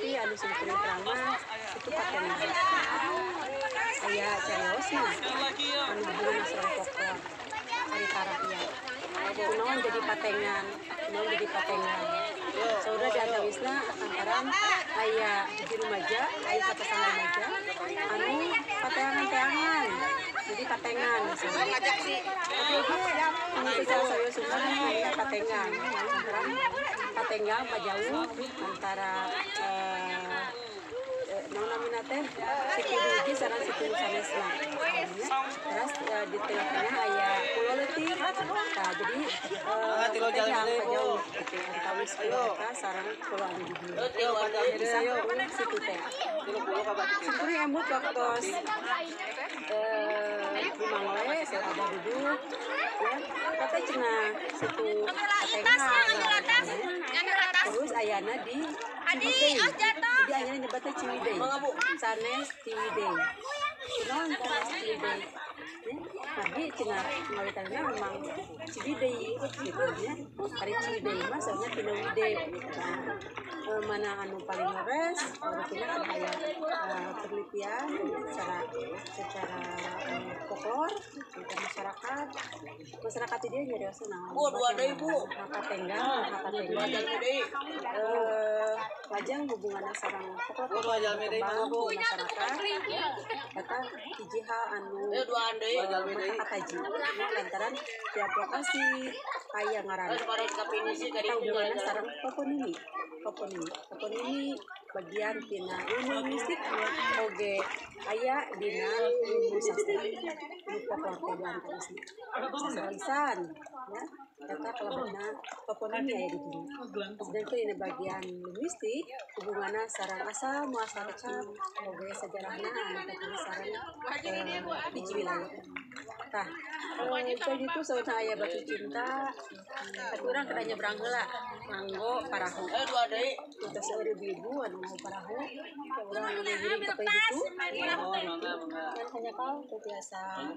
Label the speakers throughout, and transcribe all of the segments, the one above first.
Speaker 1: Tapi anu sebetulnya terang mah itu patengan. Aya cariosna anu hubungan sareng folklor carita rakyat. Kunaon jadi patengan, kunaon jadi patengan. Saudara di antawisna lantaran aya hiji rumaja, aya sapasangan rumaja anu pateangan-teangan. Jadi patengan. Tapi oge anu teu salah sawios aya patengan. Lantaran patenggang pajauh antara naon namina teh situ hiji sareng situ sanesna. Terus di tengah-tengah aya pulo leutik. Tah jadi patenggang pajauh gitu antawis pulo eta sareng pulo anu di dieu. Bisa situ teh. Syukuri emut waktos Bumangle saya ada duduk ya kata cenah situ patenggang. Terus ayana di Ciwidey. Jadi ayana nyebatnya Ciwidey. Sanes Ciwidey. Kunaon sanes Ciwidey? Tapi cenah ngawitanna memang Ciwidey gitu nya. Ari Ciwidey mah saurna tina wide gitu. Mana anu paling leres, rupina kan aya penelitian secara folklor untuk masyarakat. Masyarakat dia nyariosna naon?
Speaker 2: Bu, dua deui, Bu.
Speaker 1: Patenggang, patenggang. Lajeng hubunganna sareng folklor berkembang di masyarakat. Eta hiji hal anu kataji lantaran tiap lokasi aya ngaranna. Eta hubunganna sareng toponimi. Toponimi bagian tina ilmu linguistik oge aya dina ilmu sastra. Ilmu folklor teh di antawisna. Sastra lisan ya. Eta kalebetna toponimi aya di dieu. Sedangkan dina bagian linguistik hubunganna sareng asal muasal kecap oge sejarahna anu katingal sareng hiji wilayah. Tah, jadi itu saurna aya batu cinta, tapi urang kedah nyebrang heula nganggo parahu. Teu seueur ibu-ibu anu nganggo parahu, urang ngiring ka ditu. Kan hanjakal teu tiasa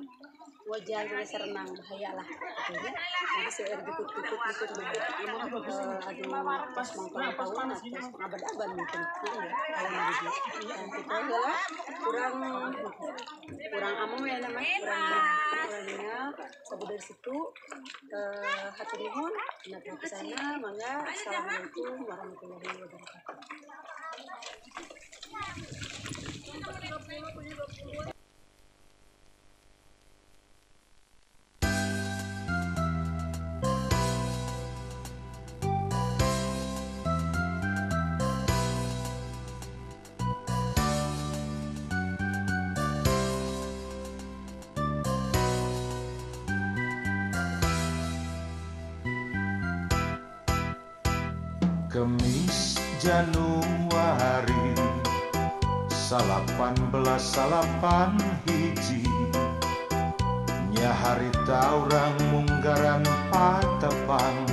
Speaker 1: wajar biasa renang bahaya lah gitu ya. Jadi seueur dikut-dikut dikut-dikut aduh tos mangtahun-tahun atau abad-abad mungkin ya kalau di dieu. Nah, kitu heula kurang ameng ya namanya kurangnya sabuder situ hatur nuhun dina perhatianna mangga. Assalamualaikum warahmatullahi wabarakatuh.
Speaker 3: Kemis Januari 1891 nyaharita urang munggaran patepang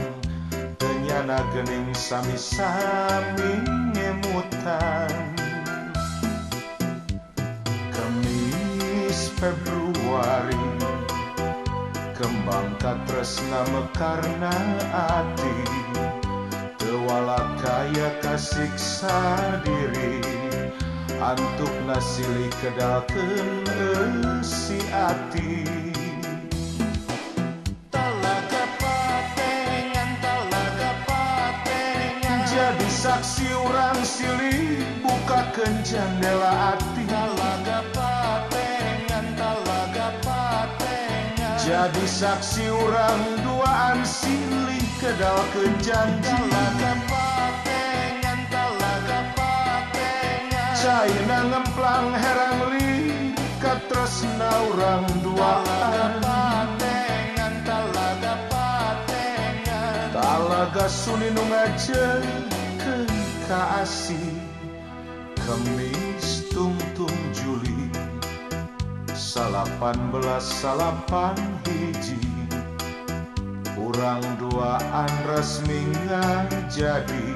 Speaker 3: tenyana gening sami-sami ngemutan. Kemis Februari kembang katresna mekarna ati tewala kaya kasiksa diri antuk nasili kedalkeun eusi ati. Talaga patengan jadi saksi urang silih bukakeun jendela ati. Talaga patengan jadi saksi urang duaan silih kedalkeun janji. Talaga patengan caina ngemplang herang li katresna urang duaan. Talaga patengan talaga suni nu ngajeunkeun ka asih. Kemis tungtung Juli 1891 urang duaan resmi ngajadi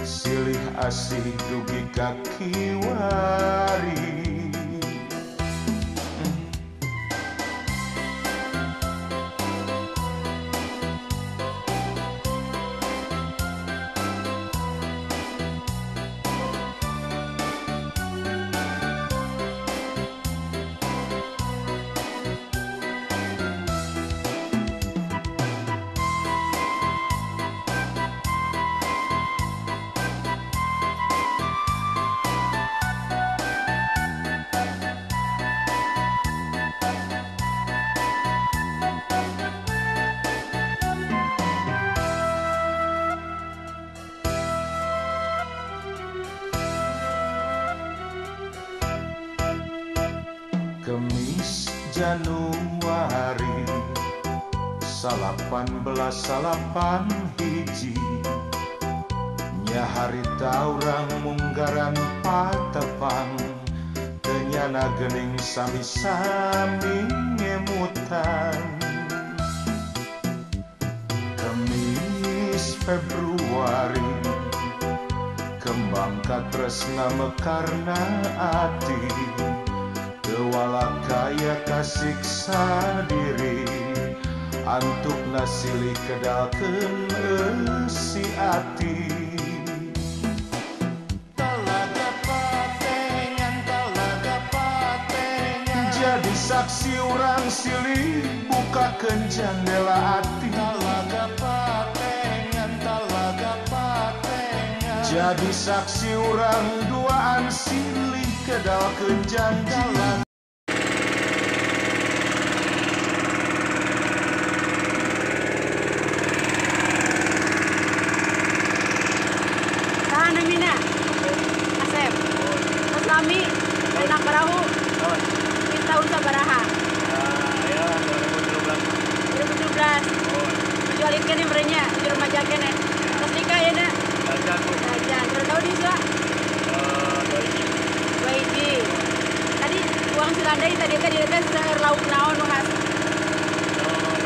Speaker 3: silih asih dugi ka kiwari. Januari 1891 nyaharita urang munggaran patepang kenyana gening sami-sami ngemutan. Kemis Februari kembang katresna mekarna ati tewala kaya kasiksa diri antuk nasili kedalkeun eusi ati. Talaga patengan, talaga patengan, jadi saksi urang silih bukakeun jandela ati. Talaga patengan, talaga patengan, jadi saksi urang duaan silih kedalkeun janji.
Speaker 1: Namina Asep terus lami anak parahu di tahun sabaraha?
Speaker 2: Ya 2017.
Speaker 1: 2017 jualin kan yang berenya di rumah jaken ya terus nikah ya nak? Jajan. Baru tahu di Sua? 2 tadi uang silandai tadi kan dia kan seueur lauk naon nu khas?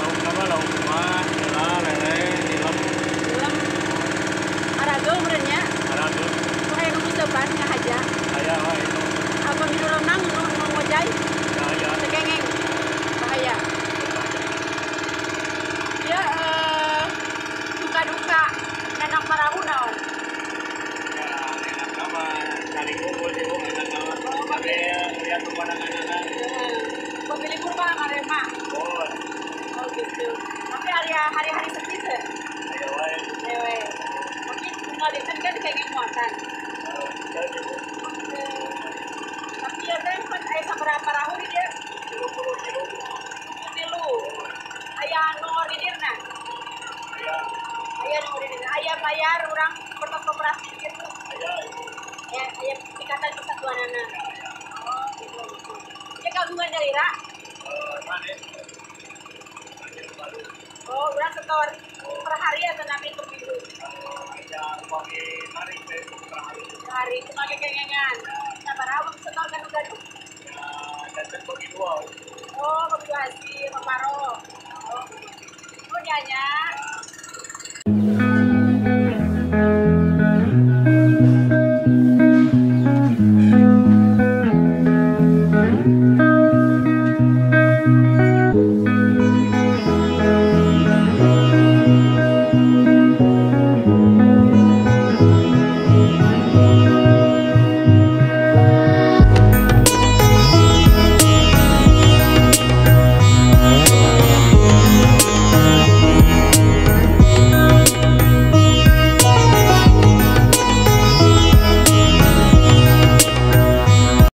Speaker 2: Lauk apa? Lauk mah, lele, tilem.
Speaker 1: Tilem. Arageu merenya?
Speaker 2: Arageu.
Speaker 1: Ku aya nu depan ngahaja.
Speaker 2: Aya wae itu.
Speaker 1: Apa milu renang nu ngojay?
Speaker 2: Bahaya.
Speaker 1: Tekengeng. Bahaya. Ya duka duka nenak parahu naon?
Speaker 2: Ya enak apa cari kumpul sih bu enak apa. Sambil lihat pemandangan.
Speaker 1: Pemilih kurma ngarema.
Speaker 2: Oh.
Speaker 1: Oh gitu. Tapi hari-hari sepi teh?
Speaker 2: Aya wae.
Speaker 1: Aya wae. Mungkin kalian kan kayaknya muatan. Tapi ya teh kan aya sabaraha parahu di dieu?
Speaker 2: 33.
Speaker 1: 33. Aya anu ordidirna?
Speaker 2: Aya.
Speaker 1: Aya anu ordidirna. Aya bayar urang kertas koperasi gitu.
Speaker 2: Aya.
Speaker 1: Ya, aya ikatan persatuanana. Oh, gitu. Ya kagungan nyalira?
Speaker 2: Mana?
Speaker 1: Oh, urang setor per hari atau nami per minggu?
Speaker 2: Ada upami tarik per hari.
Speaker 1: Per hari, cuma kekengengan. Sabaraha setor gaduh-gaduh?
Speaker 2: Ya, datang bagi dua.
Speaker 1: Oh, bagi dua hasil, peparo. Oh, oh nyanya.